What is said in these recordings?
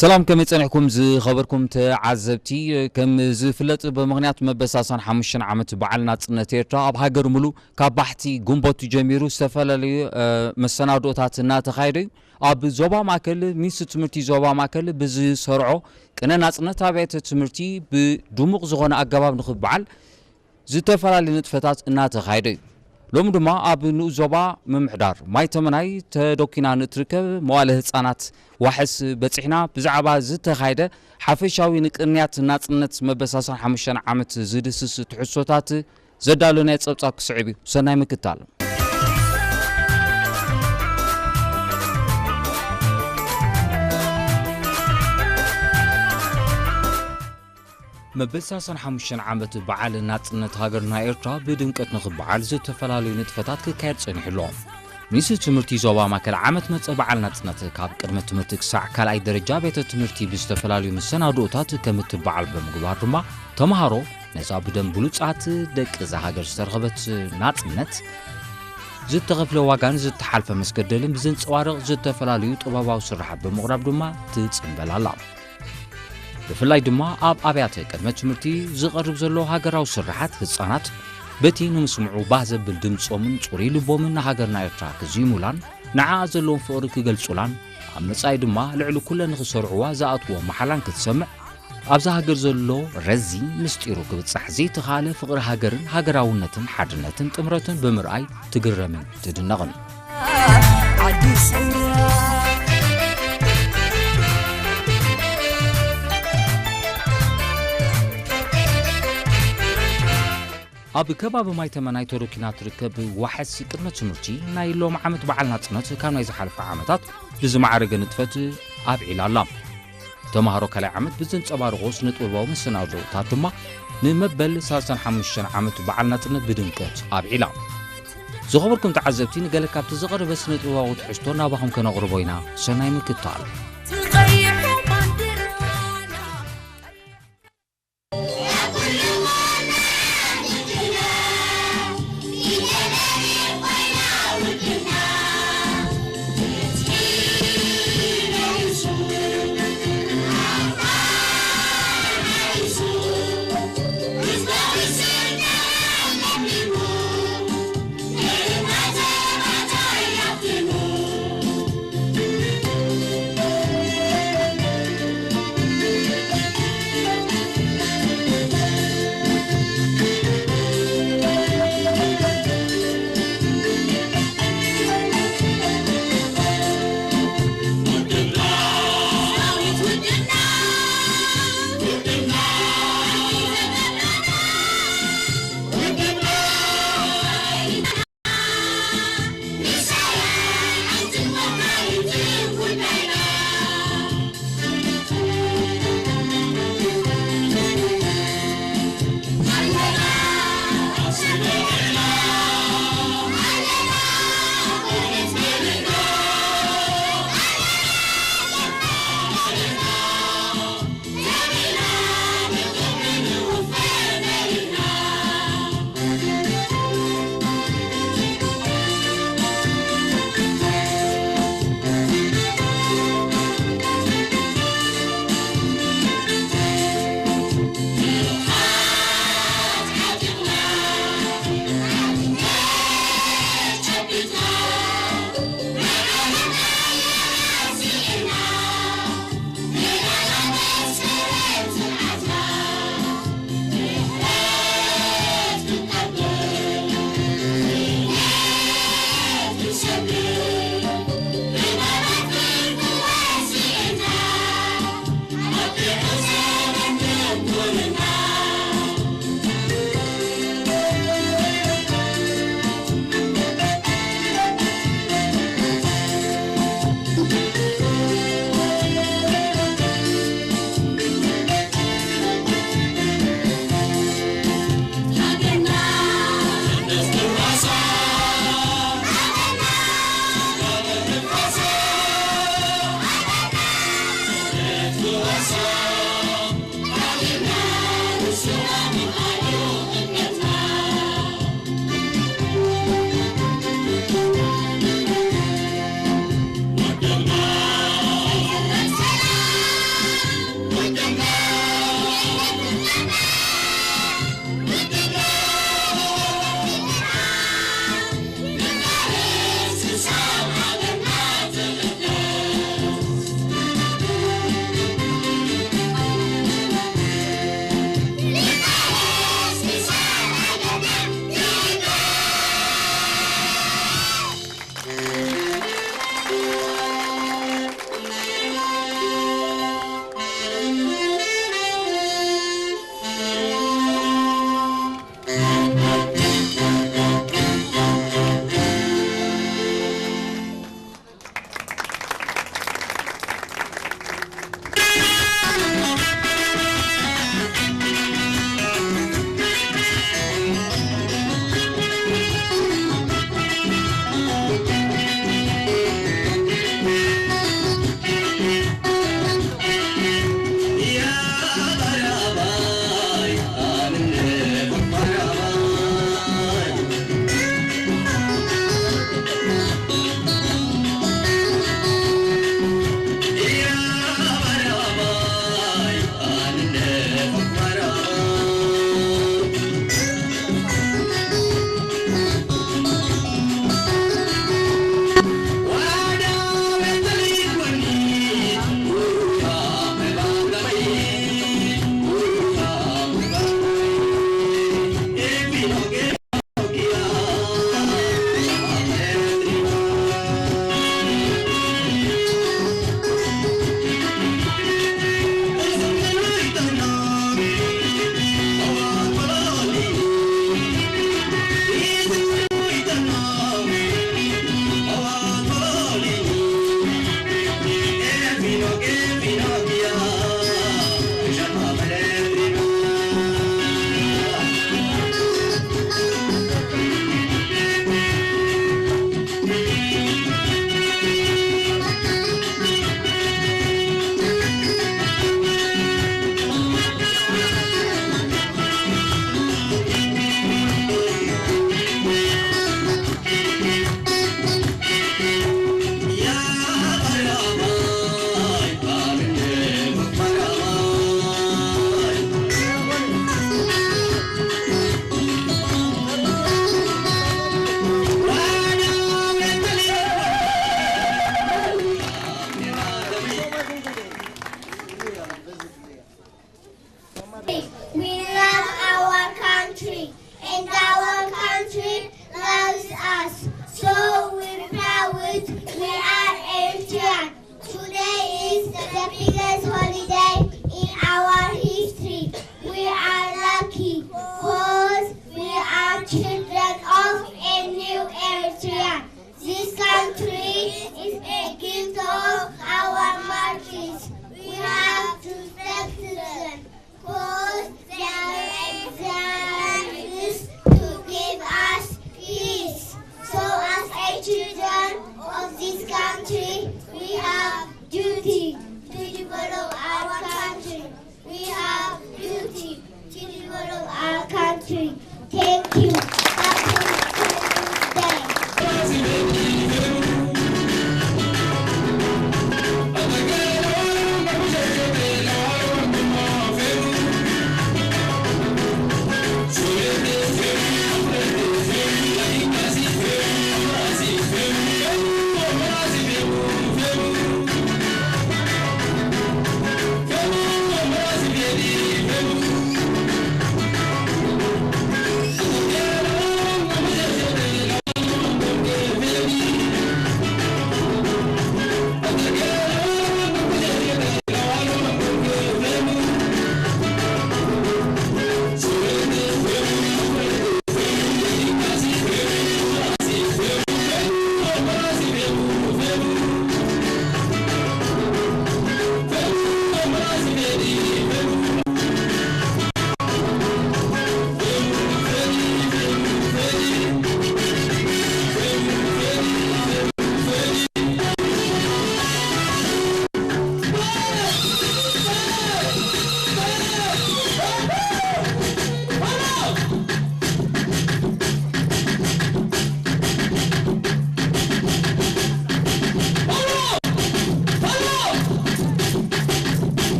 ሰላም፣ ከመይ ጸኒሕኩም ዝኸበርኩም ተዓዘብቲ? ከም ዝፍለጥ፣ ብምኽንያት መበል ሰላሳን ሓሙሽተን ዓመት በዓል ናጽነት ኤርትራ፣ ኣብ ሃገር ሙሉ ካብ ባሕቲ ግንቦት ጀሚሩ ዝተፈላለዩ፣ እ፣ መሰናድኦታት እናተኻየደ እዩ። ኣብ ዞባ ማእከል፣ ሚኒስትሪ ትምህርቲ ዞባ ማእከል ብዝሰርዖ ቅነ ናጽነት ኣብያተ ትምህርቲ ብድሙቕ ዝኾነ ኣገባብ ንኽበዓል ዝተፈላለዩ ንጥፈታት እናተኻየደ እዩ። ሎሚ ድማ ኣብ ንኡስ ዞባ ምምሕዳር ማይ ተመናይ ተደኪና ንእትርከብ መዋለ ህጻናት ዋሕስ በጺሕና፣ ብዛዕባ ዝተኻየደ ሓፈሻዊ ንቅንያት ናጽነት መበል ሰላሳን ሓሙሽተን ዓመት ዝድስስ ትሕዝቶታት ዘዳለናዮ ጸብጻብ ክስዕብ እዩ። ሰናይ ምክታል። መበል ሰላሳን ሓሙሽተን ዓመት በዓል ናጽነት ሃገርና ኤርትራ ብድምቀት ንኽበዓል ዝተፈላለዩ ንጥፈታት ክካየድ ጸኒሑ ኣሎ። ሚኒስትሪ ትምህርቲ ዞባ ማእከል ዓመት መጸ በዓል ናጽነት ካብ ቅድመ ትምህርቲ ክሳዕ ካልኣይ ደረጃ ቤተ ትምህርቲ ብዝተፈላለዩ መሰናድኦታት ከም እትበዓል ብምግባር ድማ፣ ተምሃሮ ነዛ ብደም ብሉጻት ደቂ እዛ ሃገር ዝተረኸበት ናጽነት ዝተኸፍለ ዋጋን ዝተሓልፈ መስገደልን ብዘንጸባርቕ ዝተፈላለዩ ጥበባዊ ስርሓት ብምቕራብ ድማ ትጽንበል ኣላ። ብፍላይ ድማ ኣብ ኣብያተ ቅድመ ትምህርቲ ዝቐርብ ዘሎ ሃገራዊ ስርሓት፣ ህጻናት በቲ ንምስምዑ ባህ ዘብል ድምጾምን ጽሩይ ልቦምን ንሃገርና ኤርትራ ክዝይሙላን ንዓኣ ዘለዎም ፍቕሪ ክገልጹላን፣ ኣብ መጻኢ ድማ ልዕሊ ኩለን ንኽሰርዕዋ ዝኣትዎ መሓላን ክትሰምዕ፣ ኣብዛ ሃገር ዘሎ ረዚን ምስጢሩ ክብጻሕ ዘይተኻእለ ፍቕሪ ሃገርን ሃገራውነትን ሓድነትን ጥምረትን ብምርኣይ ትግረምን ትድነቕን። ዓዲ ሰውራ። ኣብ ከባቢ ማይ ተመናይ ተረኪና ትርከብ ዋሕስ ቅድመ ትምህርቲ ናይ ሎም ዓመት በዓል ናጽነት ካብ ናይ ዝሓለፈ ዓመታት ብዝማዕረገ ንጥፈት ኣብዒላ ኣላ። ተምሃሮ ካልኣይ ዓመት ብዘንጸባርቖ ስነ ጥበባዊ መሰናድኦታት ድማ ንመበል ሰላሳን ሓሙሽተን ዓመት በዓል ናጽነት ብድምቀት ኣብዒላ። ዝኸበርኩም ተዓዘብቲ፣ ንገለ ካብቲ ዝቐረበ ስነ ጥበባዊ ትሕዝቶ ናባኹም ከነቕርቦ ኢና። ሰናይ ምክታል።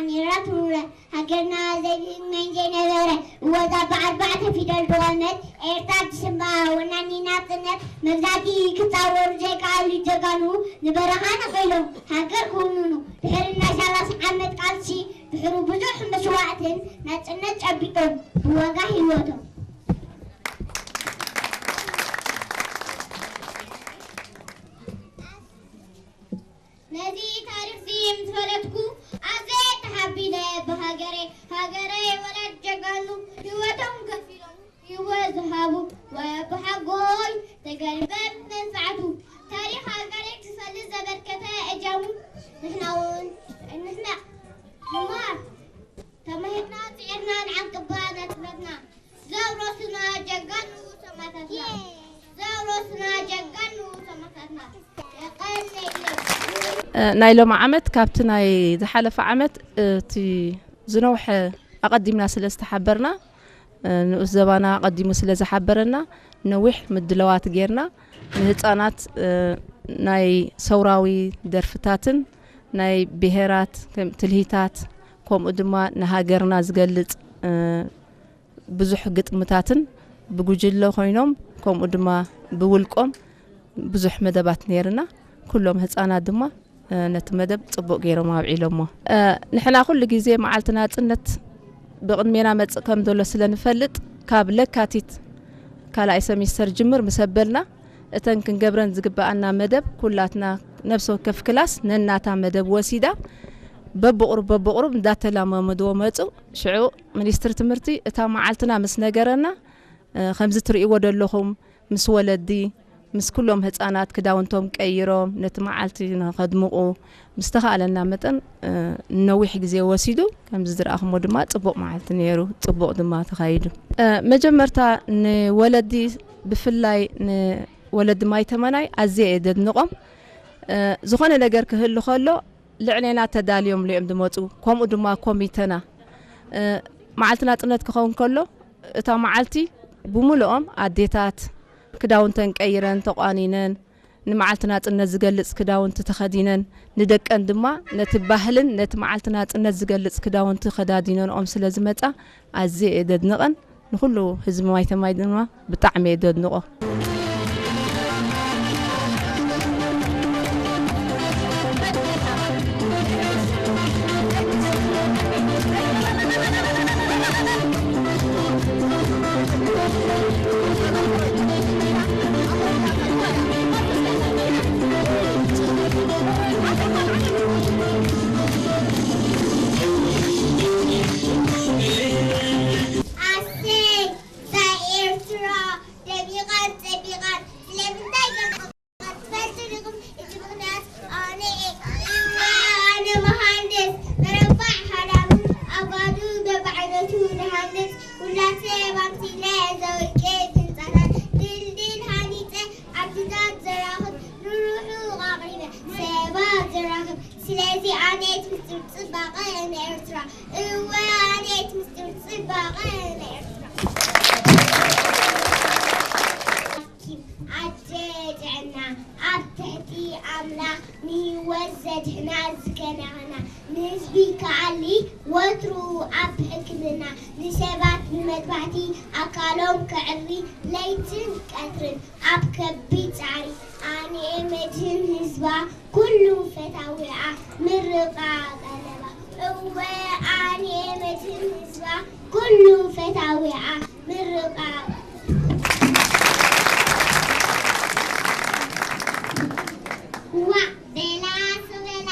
ኔራ ትውረ። ሃገርና ዘይብህግ መን ዘይነበረ። እወዛ ብኣርባዕተ ፊደል ዝቖመት ኤርትራ ትስማ። ወናኒ ናጽነት መግዛእቲ ክጻወሩ ዘይከኣሉ ጀጋኑ ንበረኻ ነቒሎም ሃገር ክውንኑ። ድሕሪ ናይ ሰላሳ ዓመት ቃልሲ ድሕሪ ብዙሕ መስዋእትን ናጽነት ጨቢጦም ብዋጋ ህይወቶም። ነዚ ታሪኽዚ ምስ ፈለጥኩ ኣዝየ ተሓቢነ ብሃገረይ። ሃገረይ ወላድ ጀጋኑ ህይወቶም ከፊሎም ህይወት ዝሃቡ ወይ ኣቦሓጎይ ተገሪበ መንፍዓቱ። ታሪኽ ሃገረይ ክፈልጥ ዘበርከተ እጃሙ ንሕና እውን ንሕና ንማር ተማሂርና ጽዒርና ንዓቅባ ናጽነትና። ዘውረሱና ጀጋኑ ሰማእታትና። ዘውረሱና ጀጋኑ ሰማእታትና። የቐንየሎም። እ፣ ናይ ሎሚ ዓመት ካብቲ ናይ ዝሓለፈ ዓመት እቲ ዝነውሐ ኣቐዲምና ስለ ዝተሓበርና፣ እ፣ ንኡስ ዘባና ኣቐዲሙ ስለ ዝሓበረና ነዊሕ ምድለዋት ጌርና ንህፃናት፣ እ፣ ናይ ሰውራዊ ደርፍታትን ናይ ብሄራት ከም ትልሂታት ከምኡ ድማ ንሃገርና ዝገልፅ፣ እ፣ ብዙሕ ግጥምታትን ብጉጅለ ኮይኖም ከምኡ ድማ ብውልቆም ብዙሕ መደባት ነይርና። ኩሎም ህፃናት ድማ፣ እ፣ ነቲ መደብ ጽቡቕ ገይሮም ኣብዒሎሞ። እ፣ ንሕና ኩሉ ግዜ መዓልቲ ናጽነት ብቕድሜና መጽእ ከም ዘሎ ስለ ንፈልጥ፣ ካብ ለካቲት ካልኣይ ሰሚስተር ጅምር ምስ ኣበልና፣ እተን ክንገብረን ዝግብኣና መደብ ኩላትና ነፍሲ ወከፍ ክላስ ነናታ መደብ ወሲዳ፣ በብቑሩብ በብቑሩብ እንዳተላማመድዎ መጹ። ሽዑ ሚኒስትሪ ትምህርቲ እታ መዓልትና ምስ ነገረና፣ እ፣ ከምዚ ትርእይዎ ዘለኹም ምስ ወለዲ፣ ምስ ኩሎም ህጻናት ክዳውንቶም ቀይሮም ነቲ መዓልቲ ንኸድምቑ ምስ ተኻእለና መጠን፣ እ፣ ነዊሕ ግዜ ወሲዱ። ከምዚ ዝረኣኹሞ ድማ ጽቡቕ መዓልቲ ነይሩ፣ ጽቡቕ ድማ ተኻይዱ። እ፣ መጀመርታ ንወለዲ፣ ብፍላይ ንወለዲ ማይ ተመናይ ኣዝየ እየ ደድንቖም። እ፣ ዝኾነ ነገር ክህሉ ከሎ ልዕሌና ተዳልዮም እዮም ዝመጹ። ከምኡ ድማ ኮሚተና፣ እ፣ መዓልቲ ናጽነት ክኸውን ከሎ እታ መዓልቲ ብምልኦም ኣዴታት ክዳውንተን ቀይረን ተቋኒነን ንመዓልቲ ናጽነት ዝገልጽ ክዳውንቲ ተኸዲነን ንደቀን ድማ ነቲ ባህልን ነቲ መዓልቲ ናጽነት ዝገልጽ ክዳውንቲ ከዳዲነንኦም ስለ ዝመጻ ኣዝየ እየ ደድንቐን። ንኹሉ ህዝቢ ማይተማይ ድማ ብጣዕሚ እየ ደድንቖ። ኣሰይ! እዛ ኤርትራ ደሚቓን ጸቢቓን ስለምንታይ ገርካ ትፈልጡ ዲኹም? እቲ ምኽንያት ኣነ እየ። እወ፣ ኣነ መሃንድስ፣ መረባዕ ሃዳምን ኣባዱ በብዓይነቱ ንሃንጽ። ውላድ ሰባት ኢለ ዘውልቄ ህንጻታት ድልድል ሃኒጸ ዓድታት ዘራኽብ ንርሑቕ ኣቕሪበ ሰባት ዘራኽብ። ስለዚ ኣነ እቲ ምስጢር ጽባቐ ንኤርትራ። እወ ኣነ እቲ ምስጢር ጽባቐ ንኤርትራ። ኣደ ጥዕና ኣብ ትሕቲ ኣምላኽ ንህይወት ዘድሕና ዝከናኸና ንህዝቢ ከኣሊ ወትሩ ኣብ ሕክምና ንሰባት ብመጥባሕቲ ኣካሎም ከዕሪ ለይትን ቀትርን ኣብ ከቢድ ጻዕሪ ኣነ መድህን ህዝባ ኩሉ ፈታዊኣ ምርቓ ቀለባ። እወ ኣነ መድህን ህዝባ ኩሉ ፈታዊኣ ምርቓ። ዋእ በላ ስቕ በላ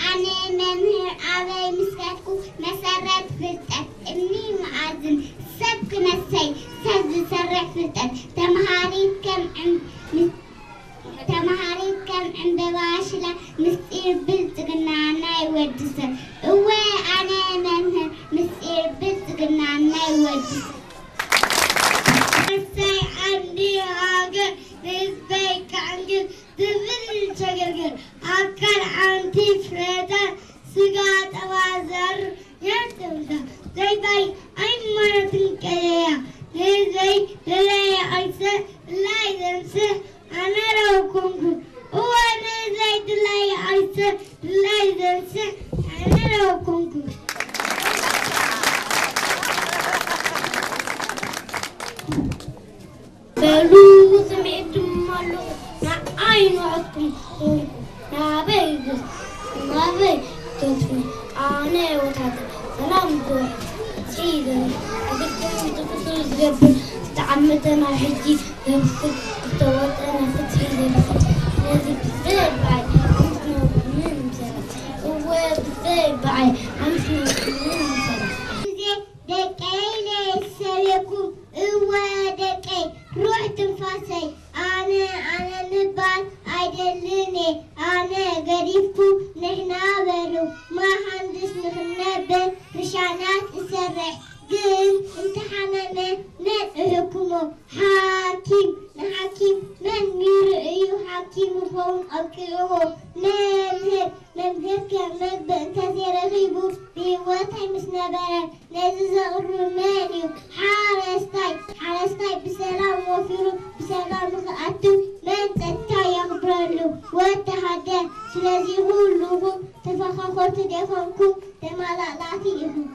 ኣነ መምህር ኣበይ ምስ ከድኩ መሰረት ፍልጠት እምኒ መኣዝን ሰብ ክነሰይ ሰብ ዝሰርሕ ፍልጠት ተምሃሪት ከም ዕም- ተምሃሪት ከም ዕምበባ ሽላ ምስጢር ብልጽግና ናይ ወዲ ሰብ። እወ ኣነ መምህር ምስጢር ብልጽግና ናይ ወዲ ሰብ። ሒዘን እግርተን ዝኽስር ዝገብር ዝተዓመተ ናብ ሕጂ ዘብስል ዝተወጠነ ፍትሒ ዘብስል ስለዚ ብዘይ በዓል ሓምስ ነውሪ ምን ምሰላ እወ ብዘይ በዓል ሓምስ ነውሪ ምን ምሰላ ግዜ ደቀይ ነየሰለኩም እወ ደቀይ ሩሕ ትንፋሰይ ኣነ ኣነ ምባል ኣይደልን እየ ኣነ ገዲፍኩም ንሕና በሉ መሃንድስ ንኽንነብር ርሻናት እሰርሕ ግን እንተሓመመ መን እሕክሞ ሓኪም ንሓኪም መን ሚሩ እዩ ሓኪም ይኸውን ኣብቂዕዎ መምህር መምህር ከ መግቢ እንተዘይረኺቡ ብህይወት ኣይምስነበረን ነዚ ዘቕርብ መን እዩ ሓረስታይ ሓረስታይ ብሰላም ወፊሩ ብሰላም ንኽኣቱ መን ጸጥታ የኽብረሉ ወተሃደር ስለዚ ኩልኹም ተፈኻኸርቲ ዲኹም ተመላላእቲ ኢኹም።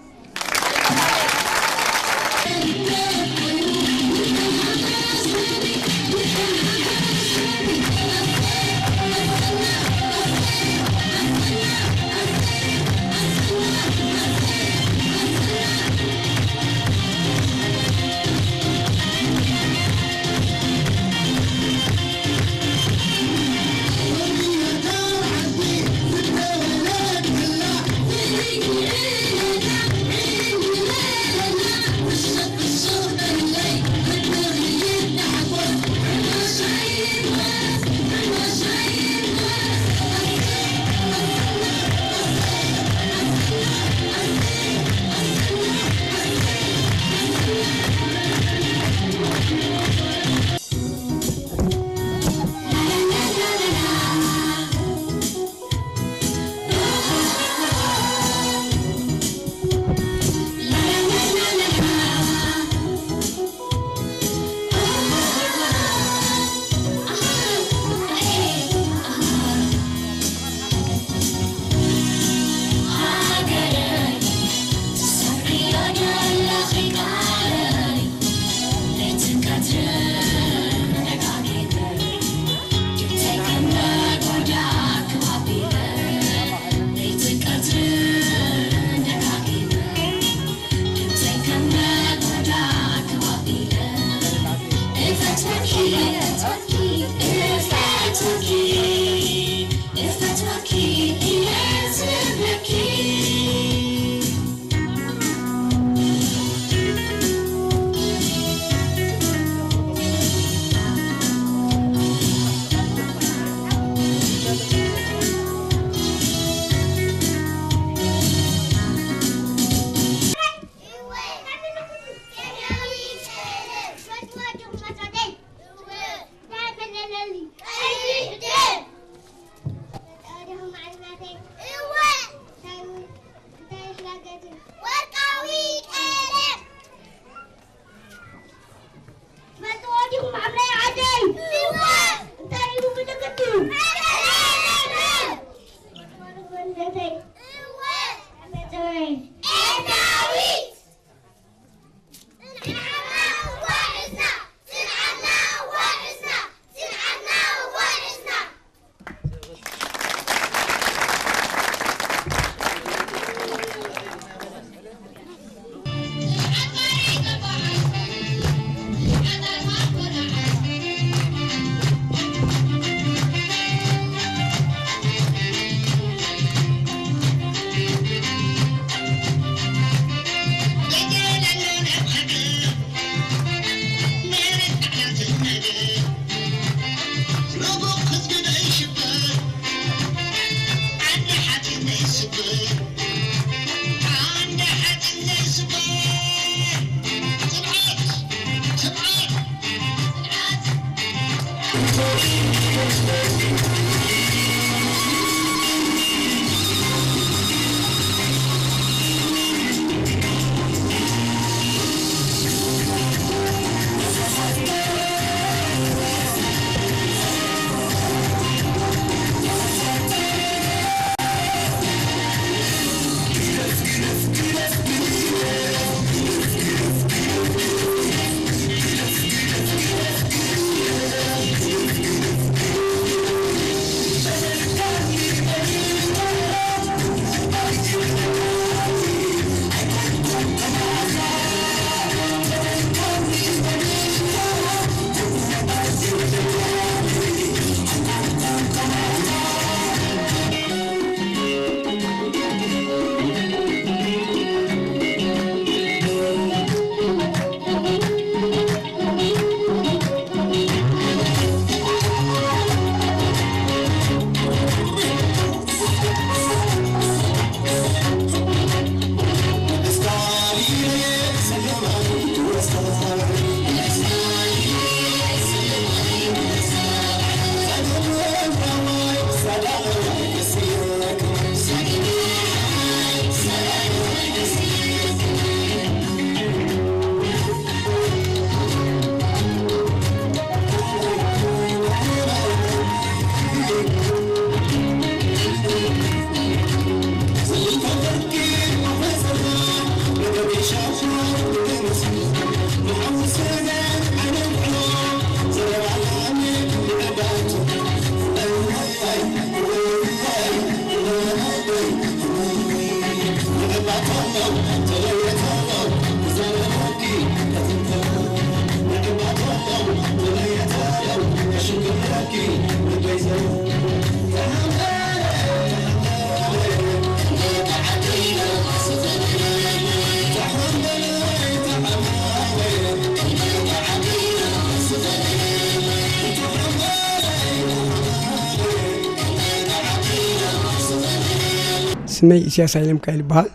ስመይ ኢሳያስ ሃይለ ሚካኤል ይበሃል።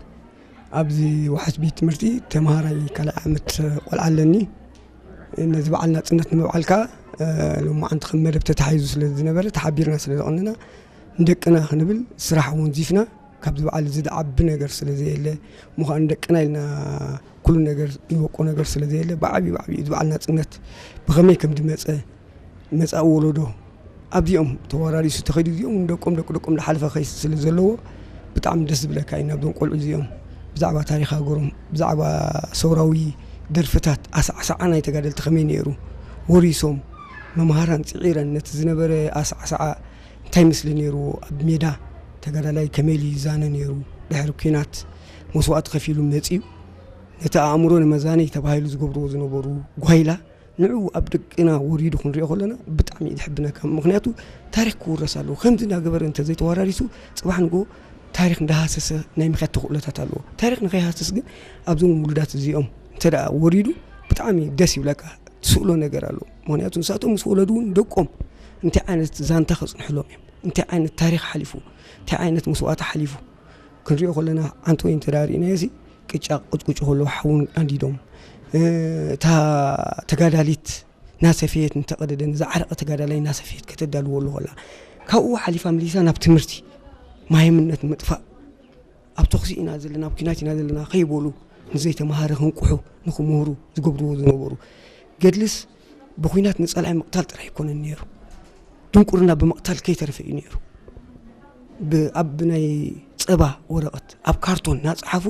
ኣብዚ ዋሕስ ቤት ትምህርቲ ተምሃራይ ካልኣይ ዓመት ቆልዓ ኣለኒ። ነዚ በዓል ናጽነት ንምብዓል ከኣ፣ እ፣ ሎማዓንቲ ከም መደብ ተታሒዙ ስለ ዝነበረ፣ ተሓቢርና ስለ ዝቐነና፣ ንደቅና ክንብል ስራሕ ወንዚፍና፣ ካብዚ በዓል እዚ ዝዓቢ ነገር ስለ ዘየለ፣ ምዃኑ ደቅና ኢልና ኩሉ ነገር ንወቆ ነገር ስለ ዘየለ፣ ብዓብዩ፣ ብዓብዩ እዚ በዓል ናጽነት ብኸመይ ከም ዝመጸ፣ መጻኢ ወለዶ ኣብዚኦም ተወራሪሱ ተኸይዱ፣ እዚኦም ንደቆም፣ ደቂ ደቆም ዝሓለፈ ከይሲ ስለ ዘለዎ፣ ብጣዕሚ ደስ ዝብለካ እዩ። ናብዞም ቆልዑ እዚኦም ብዛዕባ ታሪኽ ሃገሮም፣ ብዛዕባ ሰውራዊ ደርፍታት፣ ኣሳዕሳዓ ናይ ተጋደልቲ ከመይ ነይሩ፣ ወሪሶም፣ መምሃራን ጽዒረን ነቲ ዝነበረ ኣሳዕሳዓ እንታይ ምስሊ ነይርዎ፣ ኣብ ሜዳ ተጋዳላይ ከመይ ኢሉ ይዛነ ነይሩ፣ ድሕሪ ኲናት መስዋእቲ ከፊሉ መጺኡ፣ ነቲ ኣእምሮ ንመዛነይ ተባሂሉ ዝገብርዎ ዝነበሩ ጓይላ፣ ንዕኡ ኣብ ደቅና ወሪዱ ክንሪኦ ከለና ብጣዕሚ እዩ ዘሕብነካ። ምኽንያቱ ታሪኽ ክውረስ ኣለዎ። ከምዚ እናገበረ እንተዘይተወራሪሱ፣ ጽባሕ ንግሆ ታሪኽ እንዳሃሰሰ ናይ ምኽያድ ተኽእሎታት ኣለዎ። ታሪኽ ንኸይሃስስ ግን ኣብዞም ውሉዳት እዚኦም እንተ ደኣ ወሪዱ ብጣዕሚ ደስ ይብለካ። ትስእሎ ነገር ኣሎ። ምኽንያቱ ንሳቶም ምስ ወለዱ እውን ደቆም እንታይ ዓይነት ዛንታ ከጽንሕሎም እዮም? እንታይ ዓይነት ታሪኽ ሓሊፉ? እንታይ ዓይነት መስዋእቲ ሓሊፉ? ክንሪኦ ከለና ዓንተወይ እንተ ደኣ ርኢናዮሲ ቅጫ ቅጭቁጭ ከሎ ሓውን ኣንዲዶም፣ እ፣ እታ ተጋዳሊት እናሰፈየት እንተቐደደን ዝዓረቐ ተጋዳላይ እናሰፈየት ከተዳልዎ ኣሎ ከላ፣ ካብኡ ሓሊፋ መሊሳ ናብ ትምህርቲ፣ ማይምነት ምጥፋእ፣ ኣብ ተኹሲ ኢና ዘለና፣ ኣብ ኲናት ኢና ዘለና ከይበሉ ንዘይተምሃረ ክንቅሑ ንክምህሩ ዝገብርዎ ዝነበሩ ገድልስ ብኲናት ንጸላኢ ምቕታል ጥራይ ኣይኮነን ነይሩ። ድንቁርና ብምቕታል ከይተረፈ እዩ ነይሩ። ብ-፣ ኣብ ናይ ጸባ ወረቐት፣ ኣብ ካርቶን እናጸሓፉ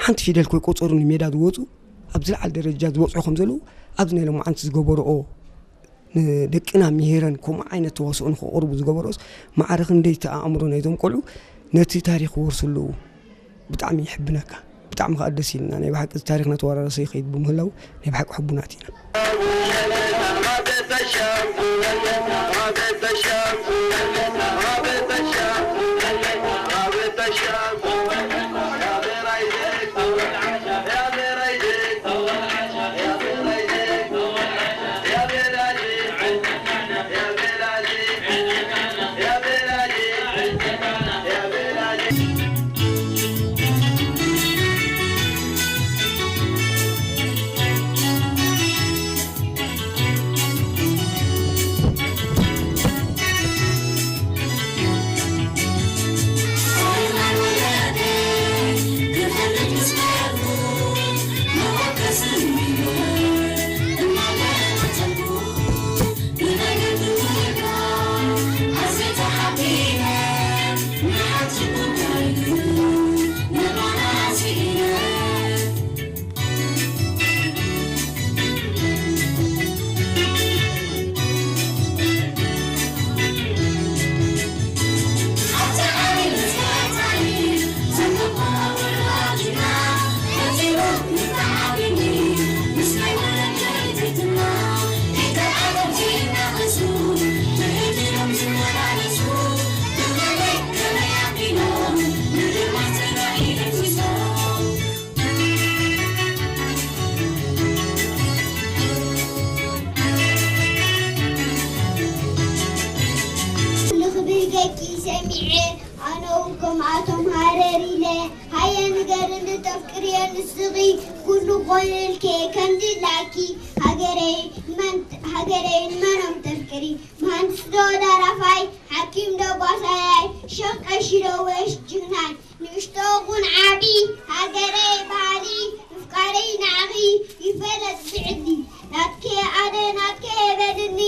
ሓንቲ ፊደል ከይቆጸሩ ንሜዳ ዝወጹ፣ ኣብ ዝለዓለ ደረጃ ዝበጽሑ ከም ዘለዉ፣ ኣብዚ ናይ ሎማዓንቲ ዝገበርኦ ንደቅና ምሂረን ከምኡ ዓይነት ተዋስኦ ንኸቕርቡ ዝገበርኦስ፣ ማዕረ ክንደይ እቲ ኣእምሮ ናይዞም ቆልዑ ነቲ ታሪኽ ክወርሱ ኣለዉ። ብጣዕሚ ይሕብነካ። ብጣዕሚ ከኣ ደስ ኢልና። ናይ ብሓቂ እዚ ታሪኽና ተወራረሰ ይኸይድ ብምህላው ናይ ብሓቂ ሕቡናት ኢና። ንኽብል ደቂ ሰሚዐ፣ ኣነ እውን ከምኣቶም ሃረር ኢለ፣ ሃየ ንገርኒ ተፍቅርዮ ንስኺ፣ ኩሉ ኮነልኪ ከምድላኪ፣ ሃገረይ መን-፣ ሃገረይ ንመኖም ተፍቅሪ፣ መሃንድስ ዶ ደራፋይ፣ ሓኪም ዶ ጓሳያይ፣ ሸቀሺ ዶ ወይስ ጅግናይ፣ ንእሽቶ ኹን ዓቢ፣ ሃገረይ ባህሊ፣ ምፍቃረይ ንዓኺ ይፈለጥ ብዕሊ። ናትኪ ኣነ ናትኪ በልኒ፣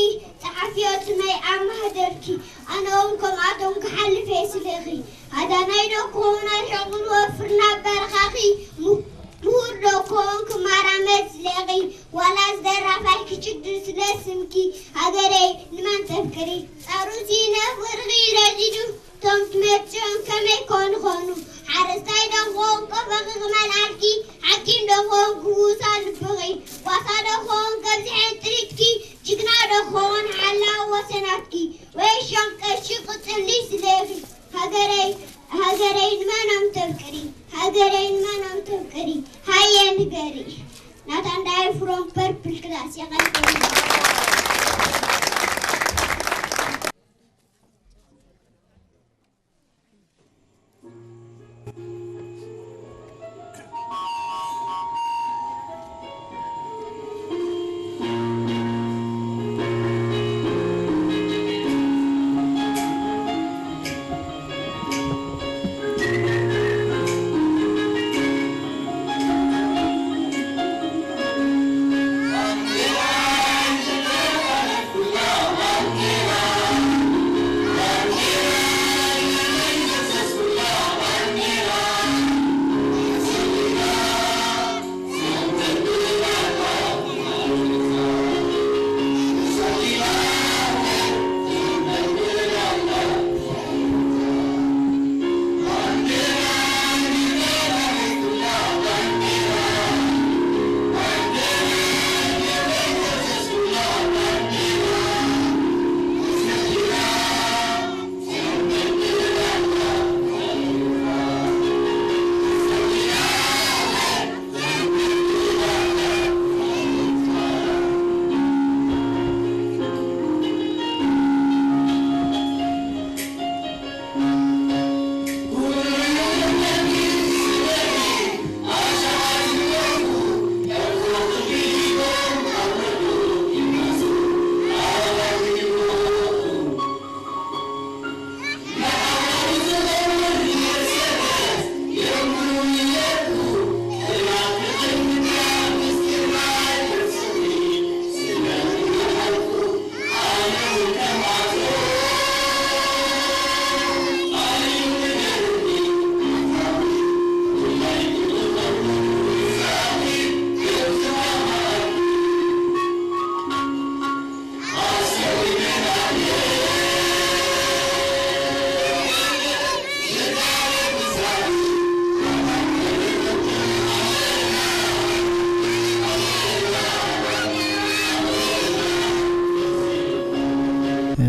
ጸሓፍዮ ስመይ ኣብ ማህደርኪ። ኣነ እውን ከምኣቶም ክሓልፍ እየ ስለኺ። ሃዳናይ ዶ ክኾን ኣርሒቑ ዝወፍር ናብ በረኻኺ። ሙ-፣ ምሁር ዶ ክኾን ክመራመር ስለኺ። ዋላ ዝደራፋይ ክጭድር ስለ ስምኪ። ሃገረይ ንመን ተፍቅሪ። ጻሩ ሲነ ፍቕርኺ ረዲዱ። እቶም ትመርጽዮም ከመይ ኮን ይኾኑ? ሓረስታይ ዶ ክኾን ከም ኾን ክውሳ ልብኺ፣ ጓሳ ዶ ኾን ከብዝሐን ጥሪትኪ፣ ጅግና ዶ ኾን ሓላው ወሰናትኪ፣ ወይ ሸንቀሺ ቅጽሊ ስለኺ። ሃገረይ፣ ሃገረይ ንመን ኣምተፍቅሪ፣ ሃገረይ ንመን ኣምተፍቅሪ፣ ሃየ ንገሪ። ናታን ዳይ ፍሮም ፐርፕል ክላስ የቐልቀል።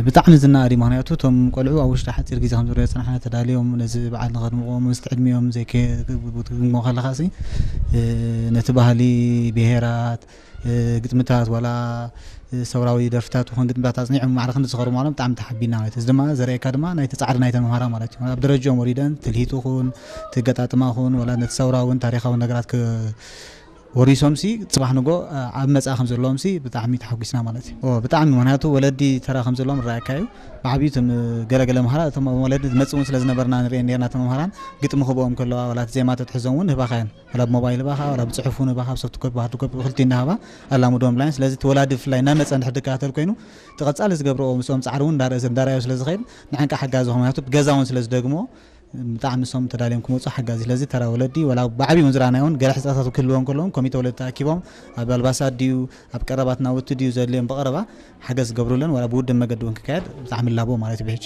ብጣዕሚ ዝነኣድ እዩ። ምኽንያቱ እቶም ቆልዑ ኣብ ውሽጢ ሓፂር ግዜ ከም ዝረዮ ዝፀናሕና ተዳልዮም ነዚ በዓል ንኸድምቕዎ ምስቲ ዕድሚኦም ዘይከ-፣ ክትግምግሞ ከለኻ ሲ፣ እ፣ ነቲ ባህሊ፣ ብሄራት፣ እ፣ ግጥምታት ዋላ፣ እ፣ ሰውራዊ ደርፍታት ይኹን ግጥምታት ኣፅኒዖም ማዕረ ክንዲ ዝኸሩ ምዃኖም ብጣዕሚ ተሓቢና ማለት እዩ። እዚ ድማ ዘርእየካ ድማ ናይቲ ፃዕሪ ናይተን መምሃራ ማለት እዩ። ኣብ ደረጃኦም ወሪደን ትልሂት ይኹን ትገጣጥማ ይኹን ዋላ ነቲ ሰውራውን ታሪኻውን ነገራት ከ-፣ ወሪሶምሲ ጽባሕ ንጎ ኣብ መጻኢ ከም ዘለዎም ሲ ብጣዕሚ ተሓጒስና ማለት እዩ። ኦ፣ ብጣዕሚ፣ ምኽንያቱ ወለዲ ተራ ከም ዘለዎም ርኣየካ እዩ። ብዓብዩ እቶም ገለገለ መሃራ እቶም ወለዲ ዝመጽእ እውን ስለ ዝነበርና ንሪኤን ነርና። እቶም መምሃራን ግጥሚ ክብኦም ከለዋ ዋላ እቲ ዜማ ተትሕዞም እውን ህባኻ እየን። ዋላ ብሞባይል ህባኻ፣ ዋላ ብጽሑፍ እውን ህባኻ፣ ኣብ ሶፍት ኮፒ፣ ብሃርድ ኮፒ ብክልቲኡ እናሃባ ኣላምድዎም ብላይን። ስለዚ እቲ ወላዲ ብፍላይ እናመጸ እንድሕር ድከታተል ኮይኑ እቲ ቀጻሊ ዝገብርዎ ምስኦም ጻዕሪ እውን እንዳረኣዮ ስለ ዝኸይድ ንዓንቃ ሓጋዚ ዝኾኑ፣ ምኽንያቱ ብገዛ እውን ስለ ዝደግሞ ብጣዕሚ ንሶም ተዳልዮም ክመፁ ሓጋዚ። ስለዚ ተራ ወለዲ ዋላ ብዓብዩ እውን ዝረኣናዮ እውን ገለ ሕፅረታት ክህልዎ እንከለውን ኮሚተ ወለዲ ተኣኪቦም ኣብ ኣልባሳት ድዩ ኣብ ቀረባት ናውቲ ድዩ ዘድልዮም ብቐረባ ሓገዝ ዝገብሩለን ዋላ ብውድብ መገዲ እውን ክካየድ ብጣዕሚ ላቦ ማለት እዩ ብሕጂ።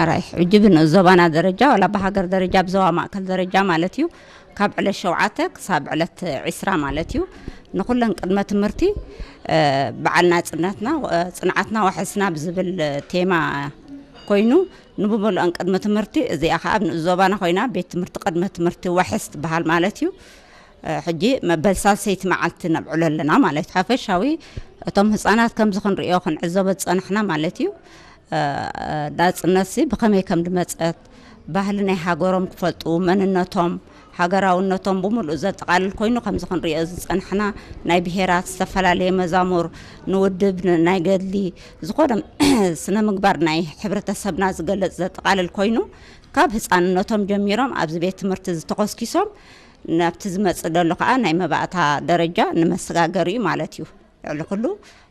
ኣራይ ሕጂ ብንኡስ ዞባና ደረጃ ዋላ ብሃገር ደረጃ ብዞባ ማእከል ደረጃ ማለት እዩ ካብ ዕለት ሸውዓተ ክሳብ ዕለት ዒስራ ማለት እዩ ንኩለን ቅድመ ትምህርቲ በዓል ናፅነትና ፅንዓትና ዋሕስና ብዝብል ቴማ ኮይኑ ንብመልኦን ቅድመ ትምህርቲ እዚኣ ከዓ ኣብ ንኡስ ዞባና ኮይና ቤት ትምህርቲ ቅድመ ትምህርቲ ዋሕስ ትበሃል ማለት እዩ። ሕጂ መበል ሳልሰይቲ መዓልቲ ነብዕሎ ኣለና ማለት እዩ። ሓፈሻዊ እቶም ህፃናት ከምዚ ክንሪኦ ክንዕዘቦ ዝፀንሕና ማለት እዩ። ናፅነትሲ ብኸመይ ከም ዝመፀት ባህሊ ናይ ሃገሮም ክፈልጡ መንነቶም ሃገራውነቶም ብምሉእ ዘጠቓልል ኮይኑ ከምዚ ክንሪኦ ዝፀንሕና ናይ ብሄራት ዝተፈላለየ መዛሙር ንውድብ ናይ ገድሊ ዝኾነ ስነ ምግባር ናይ ሕብረተሰብና ዝገልፅ ዘጠቓልል ኮይኑ ካብ ህፃንነቶም ጀሚሮም ኣብዚ ቤት ትምህርቲ ዝተኾስኪሶም ናብቲ ዝመፅእ ዘሎ ከዓ ናይ መባእታ ደረጃ ንመሰጋገሪ እዩ ማለት እዩ። ልዕሊ ኩሉ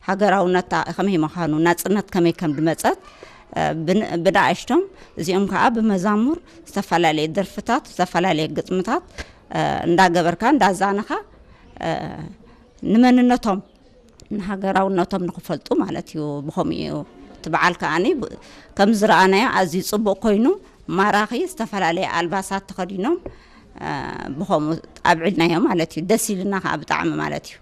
ሃገራውነታ ከመይ ምዃኑ ናፅነት ከመይ ከም ዝመፀት ብንኣሽቶም እዚኦም ከዓ ብመዛሙር ዝተፈላለየ ደርፍታት ዝተፈላለየ ግጥምታት እንዳገበርካ እንዳዛነኻ ንመንነቶም ንሃገራውነቶም ንክፈልጡ ማለት እዩ። ብኸምኡ እዩ እቲ በዓል ከዓኒ ከም ዝረኣናዮ ኣዝዩ ፅቡቅ ኮይኑ ማራኺ ዝተፈላለየ ኣልባሳት ተኸዲኖም ብኸምኡ ኣብዒልናዮ ማለት እዩ። ደስ ኢልና ከዓ ብጣዕሚ ማለት እዩ።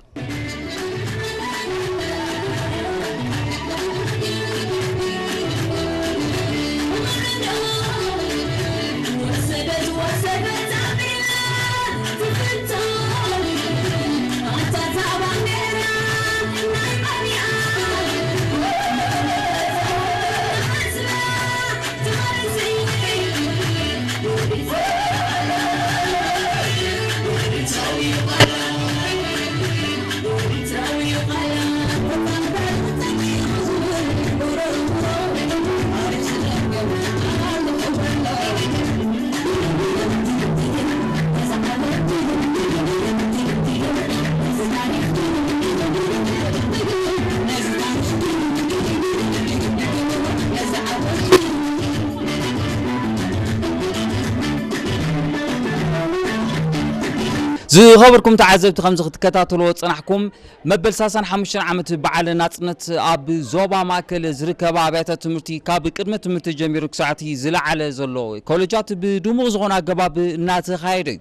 ዝኸበርኩም ተዓዘብቲ ከምዚ ክትከታተልዎ ዝጸናሕኩም መበል ሰላሳን ሓሙሽተን ዓመት በዓል ናጽነት ኣብ ዞባ ማእከል ዝርከባ ኣብያተ ትምህርቲ ካብ ቅድመ ትምህርቲ ጀሚሩ ክሳዕቲ ዝለዓለ ዘሎ ኮለጃት ብድሙቕ ዝኾነ ኣገባብ እናተኻየደ እዩ።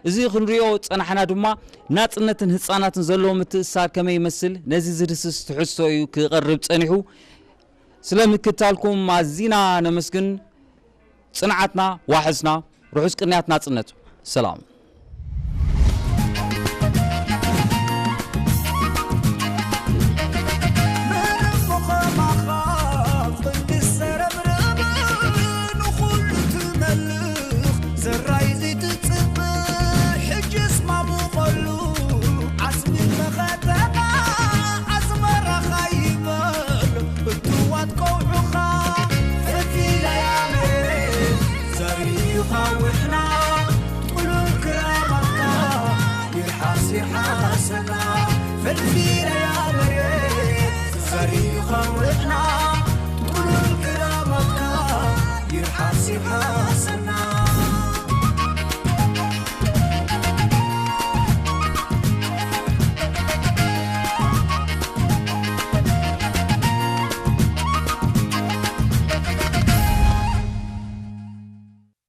እዚ ክንሪኦ ዝጸናሕና ድማ ናጽነትን ህጻናትን ዘለዎ ምትእስሳር ከመይ ይመስል ነዚ ዝድስስ ትሕዝቶ እዩ ክቐርብ ጸኒሑ። ስለ ምክታልኩም ኣዚና ነመስግን። ጽንዓትና ዋሕስና ርሑስ ቅንያት ናጽነት። ሰላም።